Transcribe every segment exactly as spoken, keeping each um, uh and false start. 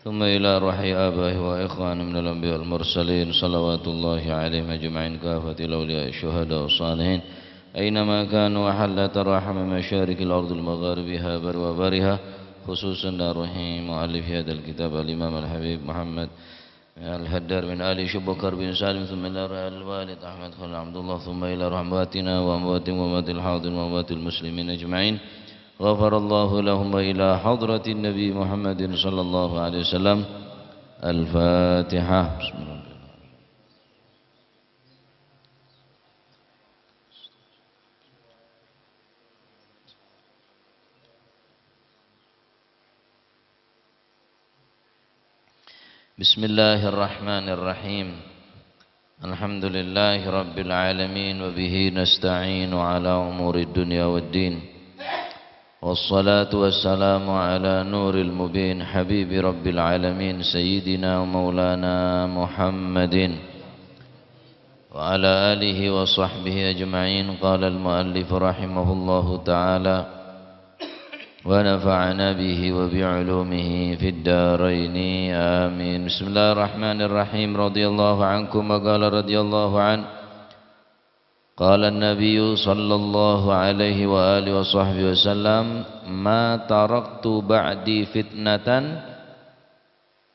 ثم إلى روح آبائه وإخوانه من الأنبياء والمرسلين، صلوات الله عليهم أجمعين، كافة الأولياء الشهداء والصالحين، أينما كانوا، وحلت الرحم مشارق الأرض المغاربها بر وبرها، خصوصا إلى روح مؤلف هذا الكتاب الإمام الحبيب محمد الهدار، من آل شبكر بن سالم، ثم إلى روح الوالد أحمد خليل عبد الله، ثم إلى روح أمواتنا وأمواتهم وأموات الحاضرين وأموات المسلمين أجمعين، غفر الله لهم، وإلى حضرة النبي محمد صلى الله عليه وسلم. الفاتحة. بسم الله. بسم الله الرحمن الرحيم. الحمد لله رب العالمين، وبه نستعين على أمور الدنيا والدين. والصلاة والسلام على نور المبين، حبيب رب العالمين، سيدنا ومولانا محمد وعلى آله وصحبه أجمعين. قال المؤلف رحمه الله تعالى، ونفعنا به وبعلومه في الدارين، آمين. بسم الله الرحمن الرحيم. رضي الله عنكم، وقال رضي الله عنه، قال النبي صلى الله عليه وآله وصحبه وسلم، ما تركت بعدي فتنة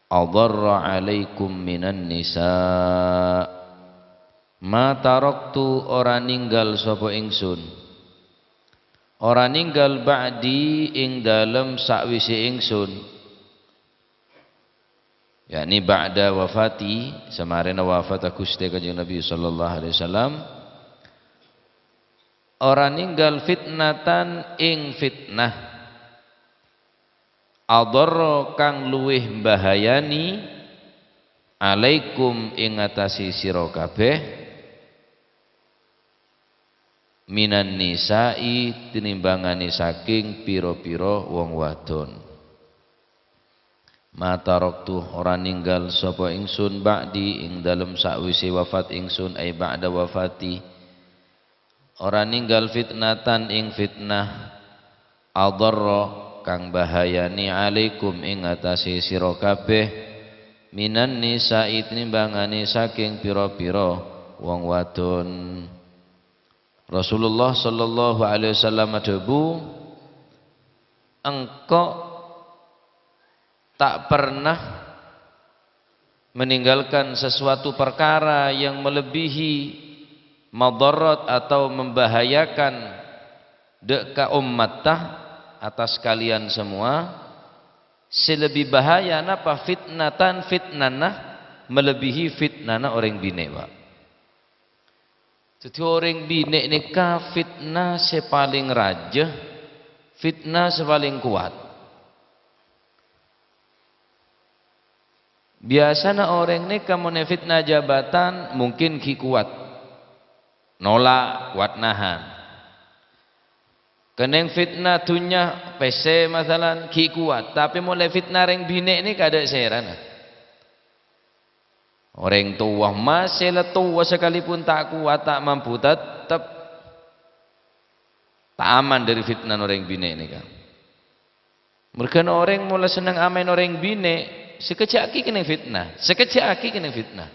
أضر عليكم من النساء. Ma taraktu, ora ninggal sapa ingsun. Ora ninggal ba'di, ing dalem sawise ingsun. Yakni ba'da wafati, samarena wafat Guste Kanjeng Nabi sallallahu alaihi wasallam. Ora ninggal fitnatan ing fitnah. Adharra kang luwih mbahayani, alaikum ing atase sira kabeh, minan nisa'i tinimbangane saking pira-pira wong wadon. Ma taraktu, ora ninggal sapa ingsun, ba'di ing dalem sawise wafat ingsun, ai ba'da wafati. Ora ninggal fitnatan ing fitnah, adharra kang bahayane, alaikum ing atase sira kabeh, minan nisa'i tinimbangane saking pira-pira wong wadon. Rasulullah sallallahu alaihi wasallam adhabu, engko' tak pernah meninggalkan sesuatu perkara yang melebihi madarat atau membahayakan dek ka ummatta, atas kalian semua, se lebih bahaya napa fitnatan, fitnana melebihi fitnana oreng bine', Pak. Daddi oreng bine' neka fitna se paling raja, fitna se paling kuat. Biasana oreng neka mon efitna jabatan mungkin gi' kuat. Nolak, kuat nahan. Keneng fitna dunnya, pesse masalan, gi' kuat. Tapi mole fitna reng bine' neka ada serana. Oreng towa, mase la towa sekalipun ta' kuat, ta' mampu, tettep ta' aman dari fitna oreng bine' neka. Mergana oreng mola senneng amen oreng bine', sakejja'agi keneng fitna, sakejja'agi keneng fitna.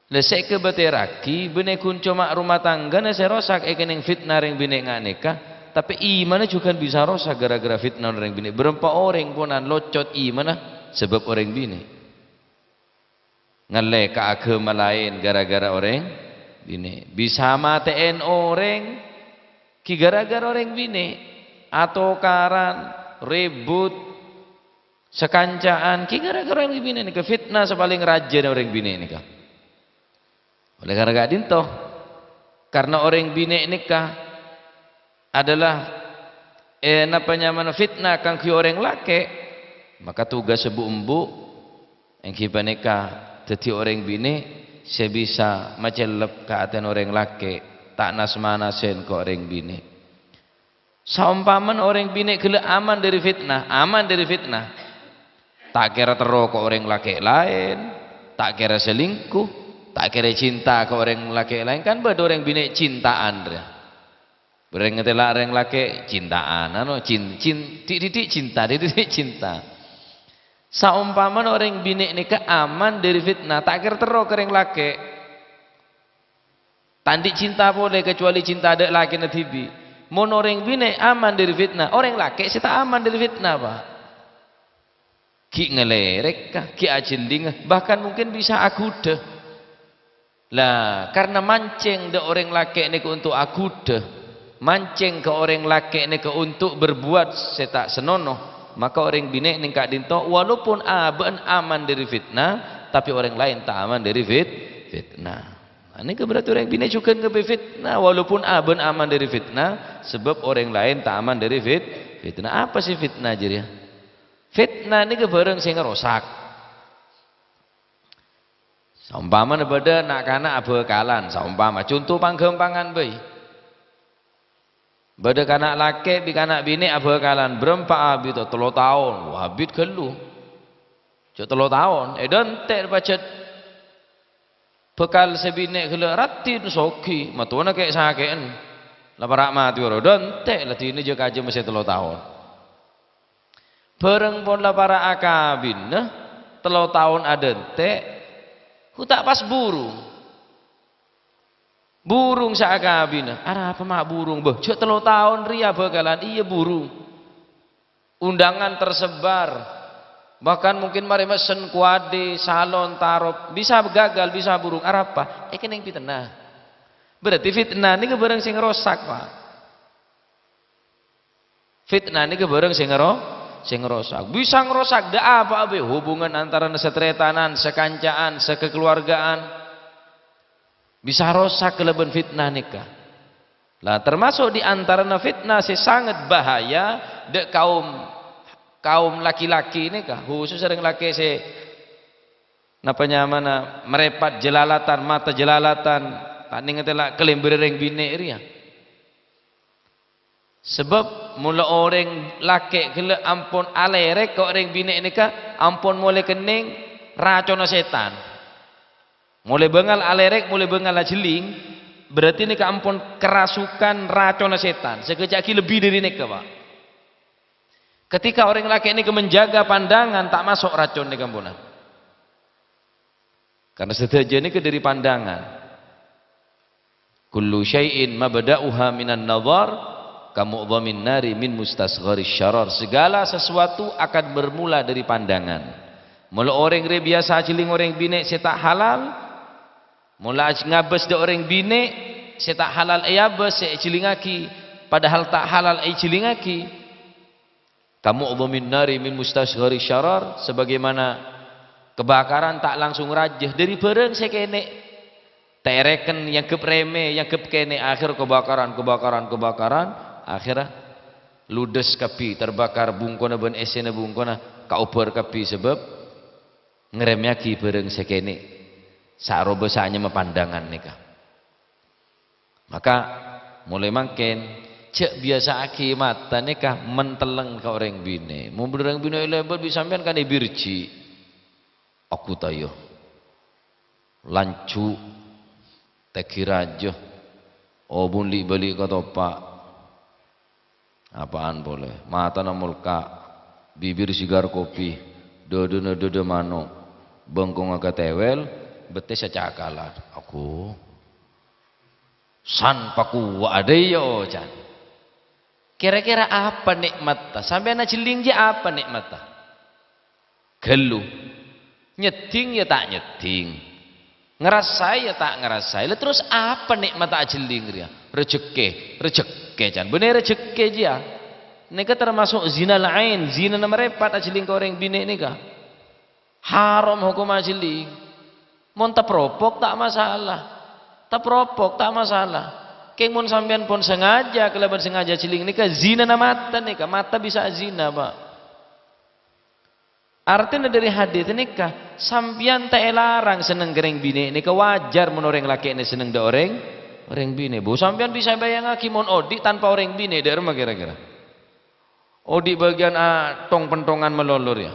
La se kabaterragi, bine gun coma rumah tanggana se rosak ekeneng fitna reng bine' nga' neka, tapi imanna jugan bisa rosak gara-gara fitna oreng bine'. Berempa oreng ponan locot imanna sabab oreng bine'. Ngelle ka agama laen gara-gara oreng bine'. Bisa mate'en oreng gi' gara-gara oreng bine'. Atokaran, ribut, sakanca'an, gi' gara-gara oreng bine' neka. Fitna se paling rajana oreng bine' neka. Oleh karena ka'dinto, karena oreng bine' neka adalah, eh, napa nyamana fitna kaangguy oreng lake', maka tugas embu'-embu' enggi paneka daddi oreng bine' se bisa macellep ka atena oreng lake', ta' nas-manasen ka oreng bine'. Saompamana oreng bine' gella' aman dhari fitna, aman dhari fitna. Ta' kera terro ka oreng lake' laen, ta' kera selingkuh, ta' kera cinta ka oreng lake' laen. Kan badha oreng bine' cinta'an, ra. Bâreng ngatela' oreng lake', cinta'an, anu, cin-, cin-, di'-didik cinta, di'-didik cinta. Saompamana orèng binè' nèka aman dhâri fitnah, ta' kèra terro ka orèng lakè'. Ta' andi' cinta polè, kecuali cinta dâ' lakèna dhibi'. Mon orèng binè' aman dhâri fitnah, orèng lakè' sè ta' aman dhâri fitnah, Pa'. Ghi' ngalèrèk, ka, ghi' ajhellinga, bahkan mungkin bisa aghudhâ. Lah, karena mancèng dâ' orèng lakè' nèka untuk aghudhâ, mancèng ka orèng lakè' nèka untuk berbuat sè ta' senono, maka orèng binè' nèng ka'dinto, walaupun abâ'na aman dhâri fitnah, tapè orèng laèn ta' aman dhâri fit-, fitnah. Nah, nèka berarti orèng binè' jhughân ngaghâbây fitnah, walaupun abâ'na aman dhâri fitnah, sabâb orèng laèn ta' aman dhâri fit-, fitnah. Apa sih fitnah jârèya? Fitnah nèka bhârâng sè ngarosak. Saompamana bâdâ na'-kana' abhâkalan, saompama, conto pangghâmpangan bhâi. Bâdâ kana' lakè' bi' kana' binè' abhâkalan, bârâmpa abiddhâ? Tello taon. Wah, abit ghâllu. Jhâ' tello taon, èdântè' pajhât bhâkal sè binè' ghellâ' raddhin soghi, mattowana kè'-sakè'en. La para' matè ro, èdântè' la dinah jhâ' kajâ mèsè tello taon. Bhârâng pon la para' akabinna, tello taon adântè', ghu ta' pas burung. Burung sè akabinna, arapa ma' burung? Bâh, jhâ' tello taon rèya bhâkalan, iyâ burung. Undangan tersebar, bahkan mungkin marè mesen kuadè, salon, tarop, bisa gagal, bisa burung. Arapa? Èkennèng fitnah. Berarti fitnah nèka bhârâng sè ngarosak, Pa'. Fitnah nèka bhârâng sè ngaro-, sè ngarosak. Bisa ngarosak dâ' apa'a bhâi, hubungan antarana sataretanan, sakanca'an, sakakeluargaan. Bisa rosak kalabân fitnah nèka. Lah, termasuk di antarana fitnah sè sanget bahaya dâ' kaum, kaum laki-laki nèka, khusus sareng lakè sè napa nyamana marèpat jelalatan, mata jelalatan, ta' nèngatè la kalèmbârâ rèng binè' rèya. Sabâb, mola orèng lakè' ghellâ' ampon alèrèk ka orèng binè' nèka, ampon molè kennèng raconna sètan. Molè bângal alèrèk, molè bângal ajhelling, berarti nèka ampon kerasukan raconna sètan. Sakejjhâ' ghi' lebbi dhâri nèka, Pa'. Ketika orèng lakè' nèka menjaga pandangan, ta' maso' racon nèka ampon. Karena sadhâjâ nèka dhâri pandangan. "Kullu syai'in mabda'uha minan nadhar, ka mu'dhamin nari min mustasgharish sharar." Segala sesuatu akan bermula dari pandangan. Mola orèng rè biyasa ajhelling orèng binè' sè ta' halal, mola aj-, ngabâs dâ' orèng binè' sè ta' halal èabâs, sè èjhellingngaghi, padahal ta' halal èjhellingngaghi. "Ka mu'dhamin nari min mustasgharish sharar," sebagaimana kebakaran ta' langsung rajâ dhâri bhârâng sè kènè'. Ta' èrèken, èangghep remeh, èangghep kènè', akhèr kebakaran, kebakaran, kebakaran, akhèrra ludes kabbhi, terbakar bungkona bân essèna bungkona, kaobâr kabbhi sabâb ngaremmèyaghi bhârâng sè kènè', sa' aroba sa' nyamana pandangan nèka. Maka, molaè mangkèn, jhâ' biyasa'aghi mata nèka mentellèng ka orèng binè'. Mon bâdâ orèng binè' lèbât bi' sampèyan kan èbirji'. Aku ta' iyâ. Lanjhu'. Tèghi rajâ. Obun li'-bâli' ka topa'. Apaan polè? Matana molka', bibir sigar kopi, dâdâna dâdâ mano', bengkongnga katèwèl, bettessa cakalan. Aku. San pakuwa' adâ' iyâ ocan. Kèra-kèra apa nè'matta? Sampèyan ajhelling jiyâ apa nè'matta? Ghâllu. Nyeddhing ya ta' nyeddhing. Ngarasaè ya ta' ngarasaè. Lah terros apa nè'matta ajhelling rèya? Rejhekkè, rejhekkè, can. Bânnè rejhekkè jiyâ. Nèka termasuk zinal ain, zinana marèpat ajhelling ka orèng binè' nèka. Haram hokomma ajhelling. Mon taperopok ta' masalah. Taperopok ta' masalah. Kèng mon sampèyan pon sengaja kalabân sengaja ajhelling nèka zinana mata nèka. Mata bisa zina, Pa'. Artèna dhâri hadis nèka, sampèyan ta' èlarang senneng ka rèng binè' nèka, wajar mon orèng lakè'na senneng dâ' orèng, orèng binè'. Bu, sampèyan bisa bâjângaghi mon odi' tanpa orèng binè', dâ' remma kèra-kèra? Odi' bâgiyân, a, tong-pentongan malolo rèya.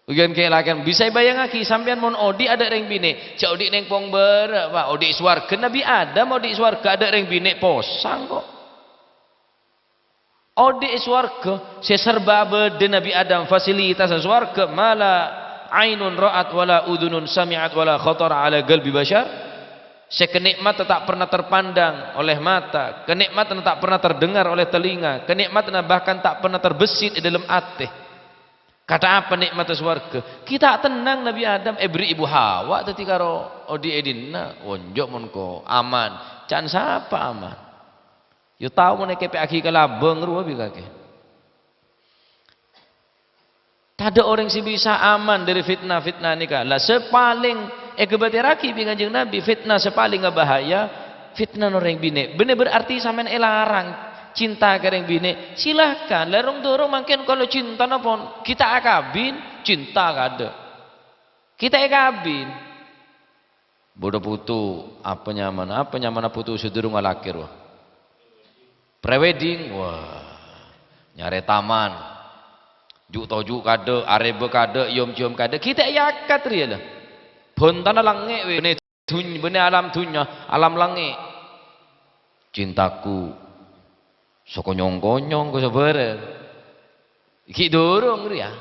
Bâgiyân kè-, lakè'an bisa èbâjângaghi, sampèyan mon odi' adâ' rèng binè', jhâ' odi' nèng pong bârâ', Pa', odi' sowarghâ. Nabbhi Adam odi' sowarghâ adâ' rèng binè' posang, kok. Odi' è sowarga, sè serba abâdâna bi' Adam, fasilitas sowarga, ma la ainun ra'at, wa la udhunun sami'at, wa la khatara ala qalbi basyar. Sè kenikmatan ta' pernah terpandang oleh mata, kenikmatan ta' pernah terdengar oleh telinga, kenikmatan bahkan ta' pernah terbesit è dâlem atè. Kata apa nikmat sowarga? Ghi' ta' tennang Nabi Adam, èberri' Ibu Hawa dhâddhi karo odi' è dinna', onjo' mon ko aman. Can sapa aman? Ya tao mon èkepè'aghi ka labâng rowa bi' kakè. Tadâ' orèng sè bisa aman dâri fitna-fitna nèka. La sè palèng èkabâtèrraghi bi' Kanjeng Nabi, fitna sè palèng abahaya, fitna orèng binè'. Binè' berarti sampèyan èlarang cinta ka orèng binè'. Silahkan, la rong-dorong mangkèn kalo cintana pon, ghi' ta' akabin, cinta kaadâ'. Ghi' ta' èkabin. Bâdâ poto, apa nyamana? Apa nyamana poto sè durung alakèr, wah? Prewedding, wah. Nyarè taman. Ju'-toju' kaadâ', arèbâ kaadâ', yom-ciyom kaadâ'. Ghi' ta' èakad rèya, la. Bhântana langngè', wè. Bânnè dhun-, bânnè alam dhunnya, alam langngè'. Cintaku sakonyong-konyong, ko sabârâ. Ghi' durung rèya.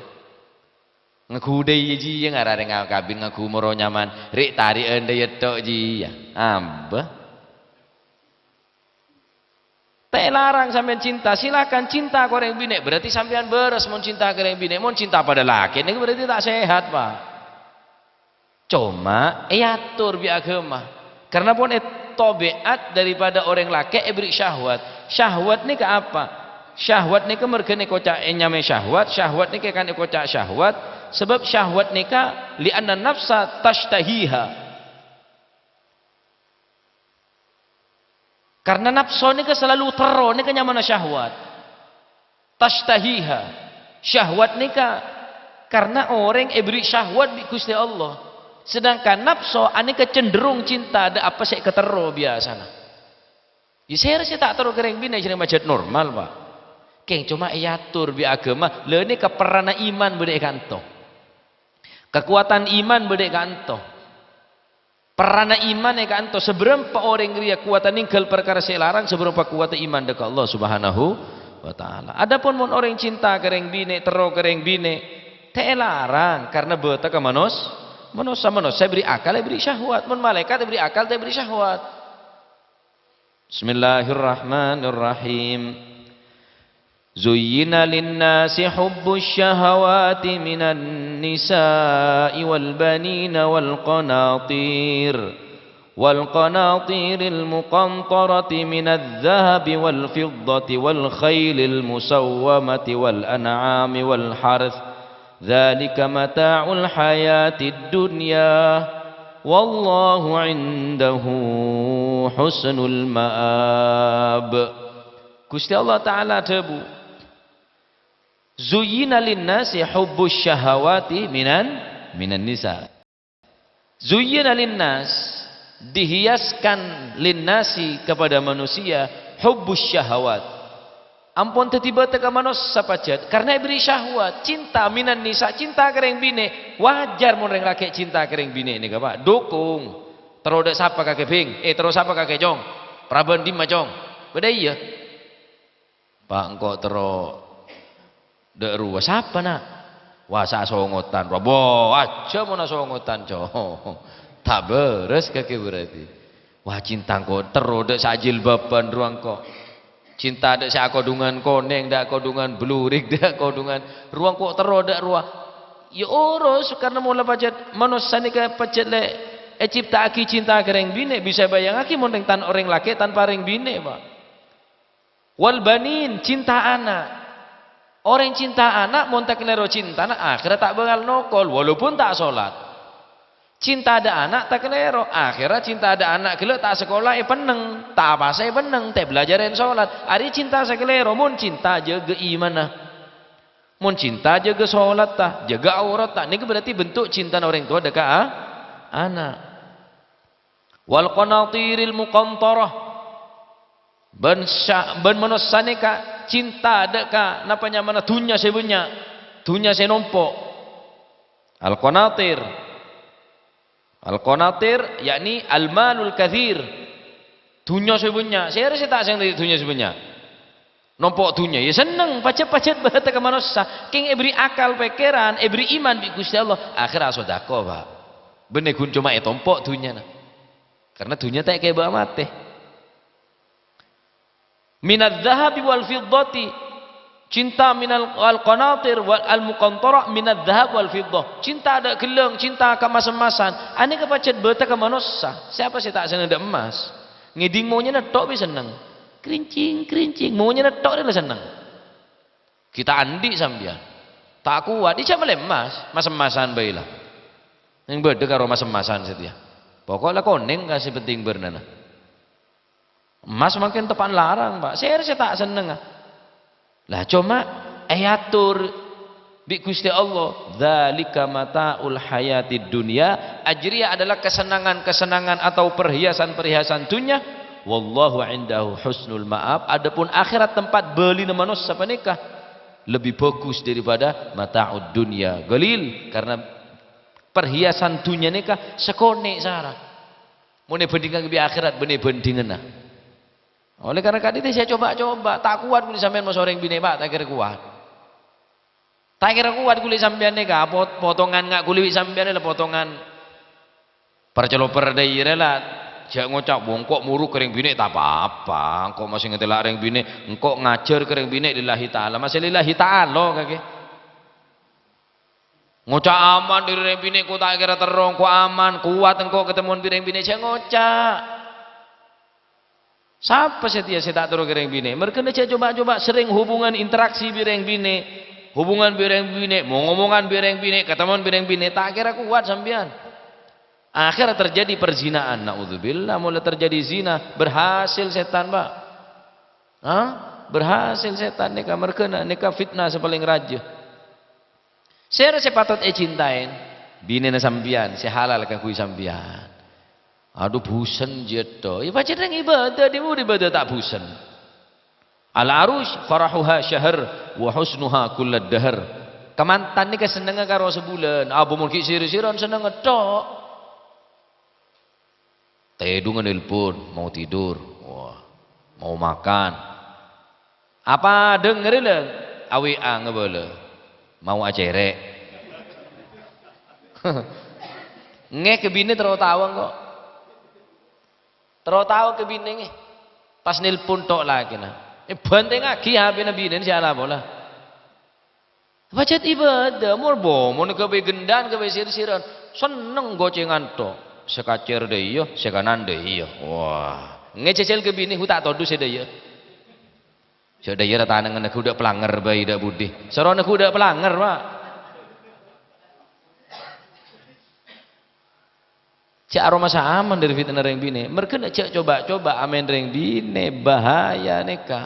Ngaghudhâi jiyâ, ngararè ngakabin, ngaghumoro nyaman, ri'-tari'ân dhâjâ tok jiyâ. Amba. Ta' èlarang sampèyan cinta, silakan cinta ka orèng binè', berarti sampèyan bârâs mon cinta ka orèng binè', mon cinta padâ lakè nèko berarti ta' sehat, Pak. Coma èator bi' aghâma. Karena pon è-, tabiat daripada orèng lakè' èberri' syahwat. Syahwat nèka apa? Syahwat nèka merghâna èkoca', ènyamaè syahwat. Syahwat nèka kan èkoca' syahwat. Sabâb syahwat nèka li'anna nafsa tashtahiha. Karena napso nèka salalu terro, nèka nyamana syahwat. Tashtahiha. Syahwat nèka karena orèng èberri' syahwat bi' Ghustè Allah. Sedangkan napso anèka cenderung cinta dâ' apa sè èkaterro biyasana. Yâ, sèra sè ta' terro ka orèng binè' jârèya majât normal, Pak. Kèng coma èator bi' aghâma, la nèka perrana iman bâdâ è kanto. Kakowadhân iman bâdâ è kanto. Perrana iman è kanto, sabârâmpa orèng rèya kowadhâ nèngghâl parkara sè èlarang, sabârâmpa kowadhâ iman dâ' ka Allah Subhanahu wa Ta'ala. Adapun mon orèng cinta ka rèng binè', terro ka rèng binè', ta' èlarang, karena bâtâ ka manos-, manossa, manossa èberri' akal, èberri' syahwat. Mon malaèkat èberri' akal, ta' èberri' syahwat. Bismillahirrahmanirrahim. زين للناس حب الشهوات من النساء والبنين والقناطير، والقناطير المقنطرة من الذهب والفضة والخيل المسومة والأنعام والحرث، ذلك متاع الحياة الدنيا، والله عنده حسن المآب. Ghustè Allah Ta'ala adhâbu, "Zuyyina linnasi hubbus syahawati minan, minan nisa." Zuyyina linnas, dihiaskan, linnasi, kepada manusia, hubbus syahawat. Ampon dhâddhi bâtâ ka manossa pajhât, karena èberri' syahwat, cinta minan nisa, cinta ka rèng binè'. Wajar mon rèng lakè' cinta ka rèng binè' nèka, Pak. Dukung. Terro dâ' sapa kakè, Bhing? Eh, terro sapa kakè, Cong? Parabân dimma, Cong? Bâdâ iyâ. Pak, engko' terro dâ' rowa. Sapa, Na'? Wah, sasongotan rowa. Bo, ajjhâ mon asongotan, Cong. Ta' bârâs kakè berarti. Wah, cinta engko' terro dâ' sajilbaban rowa engko'. Cinta dâ' sè akodhungan konèng, dâ' akodhungan blurik, dâ' akodhungan rowa engko' terro dâ' rowa. Ya, urus, karena mola pajhât manossa nèka pajhât lè ècipta'aghi cinta ka rèng binè', bisa èbâjângaghi mon rèng tan-, orèng lakè' tanpa rèng binè', Pak. Wal banin, cinta ana'. Orèng cinta ana', mon ta' kalèro cintana, akhèrra ta' bângal nokol, walaupun ta' solat. Cinta dâ' ana' ta' kalèro, akhèrra cinta dâ' ana' ghellâ' ta' sakola èpennèng, ta' apasa èpennèng, ta' èbâlâjârân solat. Arèya cinta sè kalèro, mon cinta jâgâ imanna. Mon cinta jâgâ solatta, jâgâ auratta, nèka berarti bentuk cintana orèng towa dâ' ka a-, ana'. Wal qanatiril muqantarah. Bân sa-, bân manossa nèka cinta dâ' ka napa nyamana dhunnya sè bânnya', dhunnya sè nompo'. Al-qanatir. Al-qanatir, yakni al-malul katsir. Dhunnya sè bânnya'. Sèra sè ta' sèngdhâ dhunnya sè bânnya'? Nompo' dhunnya, ya senneng, pajhât-pajhât bâdâ ka manossa. Kèng èbherri' akal, pèkkèran, èbherri' iman bi' Ghustè Allah, akhèrra asodako, Pak. Bânnè ghun coma ètompo' dhunnyana. Karna dhunnya ta' èkèbâ matè. Minadz dzahabi wal fiddati, cinta minal, al qanatir wal, al muqantarah minadz dzahab wal fiddah. Cinta dâ' ghellâng, cinta ka mas-emmasan. Anèka pajhât bâdâ ka manossa. Sapa sè ta' senneng dâ' emmas? Ngèdhing monyèna tok bi' senneng. Krincing, krincing. Monyèna tok rè la senneng. Ghi' ta' andi' sampèyan. Ta' kowat, ijjhâ' mellè emmas, mas-emmasan bhâi la. Sè bâdâ karo mas-emmasan satèya. Pokok la konèng ka sè penting bârnana. Emmas mangkèn teppa'na larang, Pak. Sèra sè ta' sennengnga? Lah, coma èator bi' Ghustè Allah, "Dzalika mata'ul hayatid dunya." Ajriyah adalah kesenangan-kesenangan atau perhiasan-perhiasan dunia. "Wallahu indahu husnul ma'ab." Adapun akhirat tempat bâlina manossa panèka lebih bagus daripada mata'ud dunya qalil. Karena perhiasan dunia nèka sakonè' sara. Mon èbhândhingan bi' akhirat, bânnè bhândhinganna. Oleh karena ka'dinto sè coba-coba, ta' kowat kulâ sampèyan maso orèng binè', Pak, ta' kèra kowat. Ta' kèra kowat kulâ sampèyan nèka, pot-, potongan nga' kulâ bi' sampèyan la potongan parcaloper dâ' iyâ la, jhâ' ngoca', "Wong engko' morok ka rèng binè' ta' pa-apa, engko' masih ngatela' rèng binè', engko' ngajhâr ka rèng binè' lillahi ta'ala." Masih lillahi ta'ala, kakè. Ngoca' aman dâri rèng binè', ko ta' kèra terro, ko aman, kowat engko' katemmon bi' rèng binè', jhâ' ngoca'. Sapa satèya sè ta' terro ka rèng binè'? Merghâna jhâ' coba-coba serrèng hubungan interaksi bi' rèng binè'. Hubungan bi' rèng binè', mong-omongan bi' rèng binè', katemmon bi' rèng binè', ta' kèra kowat sampèyan. Akhirnya terjadi perzinahan, naudzubillah, mulai terjadi zina, berhasil setan, Pak. Hah? Berhasil setan nèka, merghâna nèka fitnah sè palèng rajâ. Sèra sè patot ècintaè? Binèna sampèyan, sè halal kaangghuy sampèyan. Adhu, bhusen jiyâ tok. Yâ, pajhât rèng ibadah, dhi-budhi ibadah ta' bhusen. Al-arus farahuha syahr wa husnuha kullad dahr. Kamantan nèka sennengnga karo sabulân, abâ mon ghi' sèr-sèran sennengnga tok. Tèdungnga nelpon, mau tidur, wah, mau makan. Apa dengngèrè la? A W A ngabâlâ. Mau acèrè'. Ngè ka binè terro tao engko'. Terro tao ka binè ngè. Pas nelpon tok lakèna. Èbhântèngngaghi H P-na binèna sè ala pola. Pajhât ibadah, mon bo-, mon ghâbây gendhân, ghâbây sèr-sèran, senneng gocèngan tok. Sè kacèr dâ' iyâ, sè kanan dâ' iyâ. Wah, ngè jhâjhâl ka binè, hu ta' todus sè dâ' iyâ. Sè dâ' iyâ ra tanengnga neggu' dâ' palangèr bhâi dâ' budhi. Sèrana neggu' dâ' palangèr, Pak. Jhâ' aromasa aman dâri fitnana rèng binè'. Merghâna jhâ' coba-coba amèn rèng binè', bahaya nèka.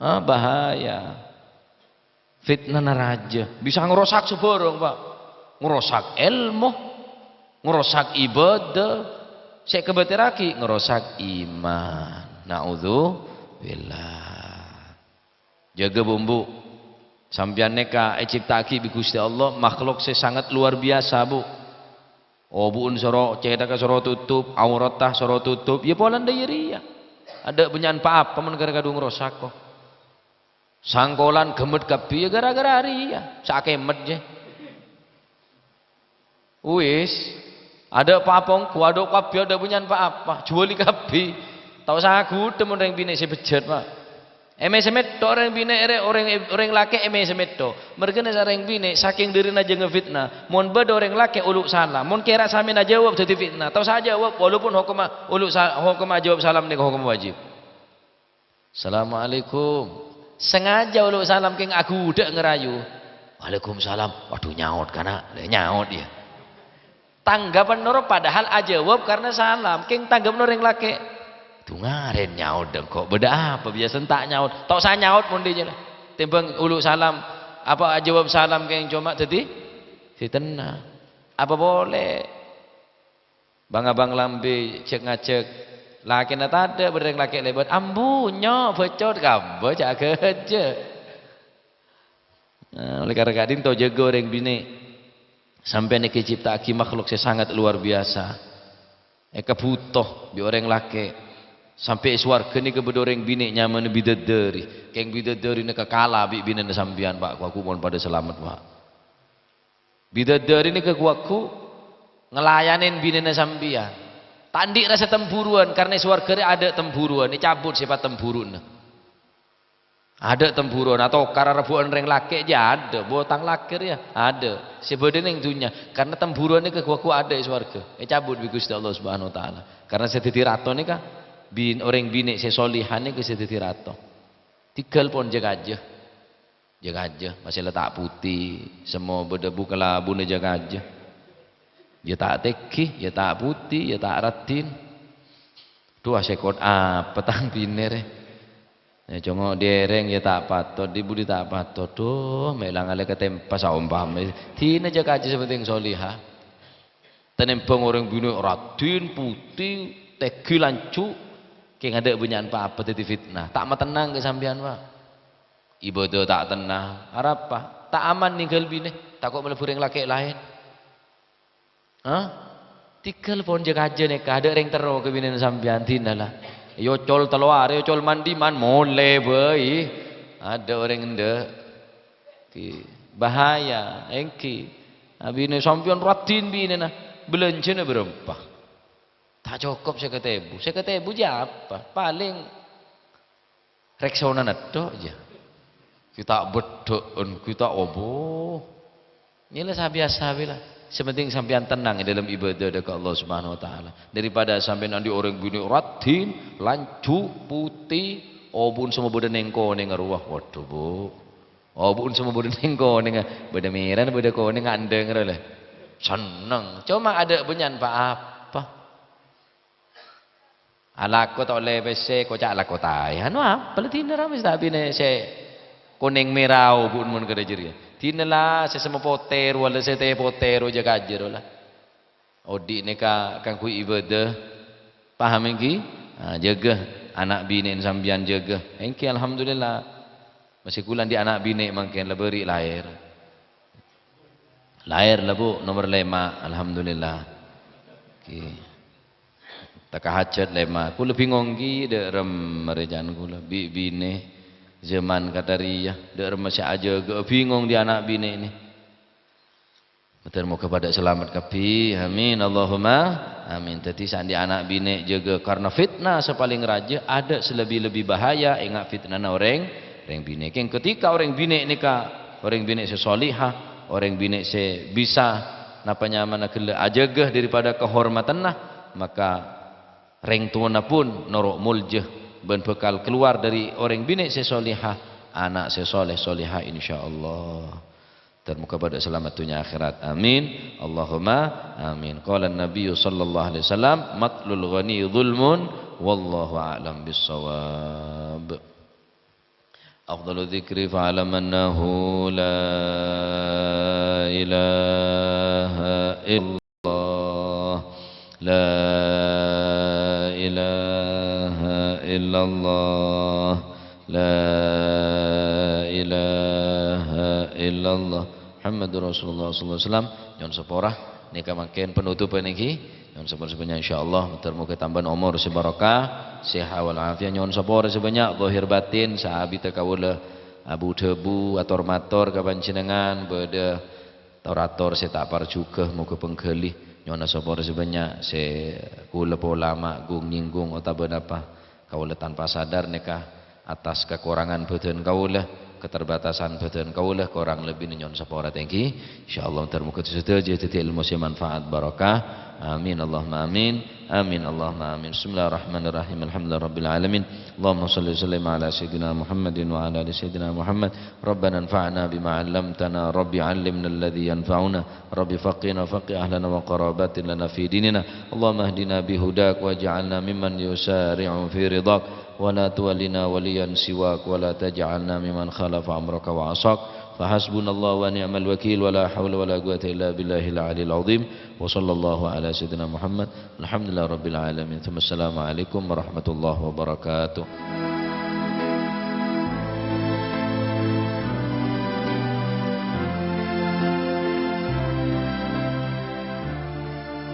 Ah, bahaya. Fitnana rajâ. Bisa ngrosak sabhârâng, Pak. Ngrosak èlmo, ngrosak ibadah. Sè èkabâtèrraghi, ngrosak iman. Naudzubillah. Jâgâ, Bu', embu'. Sampèyan nèka ècipta'aghi bi' Ghustè Allah makhluk sè sangat luar biasa, Bu'. Obu'en soro, cèthagghâ soro totop, auratta soro totop, yâ polana dâ' iyâ rèya. Adâ' bânnya'an pa-apa mon ghâr-, kadhung rosak, ko. Sangkolan ghemmet kabbhi, yâ ghârâ-ghârâ rèya, sakemmet, jè. Wis, adâ' pa-apa ongghu, adâ' kabbhi, adâ' bânnya'an pa-apa, juwâli kabbhi. Ta' osa aghudhâ mon rèng binè' sè bejjhât, Pak. Èmèsè mètto' rèng binè', rè-, orèng, orèng lakè' èmèsè mètto'. Merghâna sareng binè', sakèng dhârina jâ' ngafitnah. Mon bâdâ orèng lakè' olo' salam, mon kèra sampèyan ajâwâb dhâddhi fitnah. Ta' osa ajâwâb, walaupun hokomma olo' sa-, hokomma ajâwâb salam nèka hokom wajib. "Assalamualaikum." Sengaja olo' salam kèng aghudhâ' ngarayu. "Waalaikumsalam." Waduh, nyaot kana'. Lè, nyaot, yâ. Tanggapan noro' padahal ajâwâb karena salam. Kèng tanggapan orèng lakè'. "Dungarèn nyaot dâ' engko', bâdâ apa? Biyasana ta' nyaot." Ta' osa nyaot mon dhi' jâ la. Tèmbhâng olo' salam, apa ajâwâb salam kèng coma dhâddhi fitnah. Apa polè? Bâng-abâng lambè jhâk-ngajhâk. Lakèna tadâ', bâdâ rèng lakè' lèbât. "Ambu, nyo, bacot, kamba, jhâ' ghâjâ." Nah, oleh karena ka'dinto jâgâ orèng binè'. Sampèyan èkacipta'aghi makhluk sè sangat luar biasa. Èkabhuto bi' orèng lakè'. Sampè' è sowarghâ nèka bâdâ orèng binè' nyamana bidadari. Kèng bidadari nèka kala bi' binèna sampèyan, Pa', ghu-lagghu mon padâ salamet, Pa'. Bidadari nèka ghu-lagghu ngalayanè binèna sampèyan. Ta' andi' rassa temburuwân, karna è sowarghâ rè adâ' temburuwân, ècabut sèpat temburuwânna. Adâ' temburuwân, atokar arebbhu'ân rèng lakè' jâ adâ', bhutang lakèr yâ adâ'. Sè bâdâ neng dhunnya, karna temburuwân nèka ghu-lagghu adâ' è sowarghâ. Ècabut bi' Ghustè Allah Subhanahu wa Ta'ala. Karna sè dhâddhi rato nèka, bin-, orèng binè' sè soliha nèka sè dhâddhi rato. Tèghâl pon jâ-kajâ. Jâ-kajâ, masè la ta' putè, semmo bâdâ bu-kalabuna jâ-kajâ. Yâ ta' tèngghi, yâ ta' putè, yâ ta' raddhin. Dhu, asèkot apa tang binè rè? Yâ, congo' dèrèng yâ ta' patot, dhi-budhi ta' patot. Dhu, mè' la ngalè katèmpa saompama. Dhina jâ-kajâ sè pentèng soliha. Tanèmbhâng orèng binè' raddhin, putè, tèngghi, lanjhu', kèng adâ' bânnya'an pa-apa dhâddhi fitnah. Ta' matennang ka sampèyan, Pa'. Ibâdâ ta' tenna, arapa? Ta' aman nèngghâl binè, tako' malebbi rèng lakè' laèn. Hah? Tèghâl pon jâ-kajâ nèka, adâ' rèng terro ka binèna sampèyan, dhina la. Èocol tello arè, èocol man-diman, molè bhâi. Adâ' orèng endâ'. Ki, bahaya, èngghi. Abinè sampèyan raddhin binèna, bâlânjhâna bârâmpa? Ta' cokop sèket èbu. Sèket èbu jâ apa? Palèng Rexona netto jâ. Ghi' ta' beddhâ'ân, ghi' ta' obo. Nèla sabiyasa bhâi la. Sè pentèng sampèyan tennang è dâlem ibâdâ dâ' ka Allah Subhanahu wa Ta'ala. Daripada sampèyan andi' orèng binè' raddhin, lanjhu', putè, obuna semmo bâdâ neng-konengnga rowa. Waduh, Bu'. Obuna semmo bâdâ neng-konengnga. Bâdâ mèrana, bâdâ konèngnga, endhâng rowa la. Senneng. Coma adâ' bânnya'an pa-apa. Alako ta' ollè pèssè, koca' alako taè. Anu apa la dhina ra mesta binè sè konèng mèra obuna mon kadhâ' jârèya. Dhina la sè semmo potè rowa la, sè tè potè rowa jâ-kajâ rowa la. Odi' nèka kaangghuy ibâdâ. Paham èngghi? Ah, jâgâ ana' binè'na sampèyan jâgâ. Èngghi, alhamdulillah. Masè kaulâ andi' ana' binè' mangkèn la bâri' laèr. Laèr la, Bu', nomer lèma', alhamdulillah. Ghi. Teka hajat lèma'. Kaulâ bingong ghi, dâ' remma rè can kaulâ, bi' binè zaman kadhâriyâ, dâ' remma sè ajâgâ'â, bingong dhi' ana' binè' nè. Moghâ-moghâ padâ salamet kabbhi. Amin. Allahumma amin. Dhâddhi, sè andi' ana' binè' jâgâ, karna fitnah sè palèng rajâ, adâ' sè lebbi-lebbi bahaya, enga' fitnana orèng, orèng binè'. Kèng ketika orèng binè' nèka, orèng binè' sè soliha, orèng binè' sè bisa napa nyamana ghellâ' ajâgâ daripada kahormatanna, maka rèng towana pon noro' molja bân bhâkal kalowar dâri orèng binè' sè soliha, ana' sè soleh soleha, insyaallah. Moghâ-moghâ padâ salamet dhunnya akhèrat. Amin. Allahumma amin. Qala Nabiyyu sallallahu alaihi wasallam, "Matlul ghani dzulmun, wallahu a'lam bissawab." Afdalu dzikri fa'lam annahu la ilaha illallah. La ilaha illallah. La ilaha illallah. Muhammadur Rasulullah sallallahu alaihi wasallam. Nyo'on sapora. Nèka mangkèn panutupan nèka. Nyo'on sapora sè bânnya', insyaallah. Moghâ-moghâ tambâna omor sè barokah, sehat wal afiat. Nyo'on sapora sè bânnya', zahir batin, saabiddhâ kaulâ abu-dhâbu, ator-mator ka panjhennengngan, bâdâ tor-ator sè ta' parjhughâ, moghâ pangghâli. Nyo'ona sapora sè bânnya', sè kaulâ pola ma' gung-nyènggung otabâ napa. Kaulâ tanpa sadar nèka atas kakorangan bhâdhân kaulâ, keterbatasan bhâdhân kaulâ, korang lebbina nyo'on sapora tèngghi. Insyaallah, moghâ-moghâ sadhâjâ dhâddhi ilmu sè manfaat barokah. Amin, Allahumma amin. Amin, Allahumma amin. Bismillahirrahmanirrahim. Alhamdulillahirabbil alamin. Allahumma shalli wa sallim ala sayyidina Muhammadin wa ala ali sayyidina Muhammad. Rabbana anfa'na bima 'allamtana. Rabbi 'allimna alladzi yanfa'una. Rabbi faqqihna wa faqqih ahlana wa qarabatin lana fi dinina. Allahumma ihdina bihudak waj'alna mimman yusari'u fi ridhak. Wa la tuwallina waliyan siwak wa la taj'alna mimman khalafa amraka wa 'asak. Fa hasbunallahu wa ni'mal wakil wa la haula wa la quwwata illa billahil 'aliyyil 'azhim. Wa sallallahu ala sayyidina Muhammad. Alhamdulillahirabbil alamin. Tsumma assalamualaikum warahmatullahi wabarakatuh.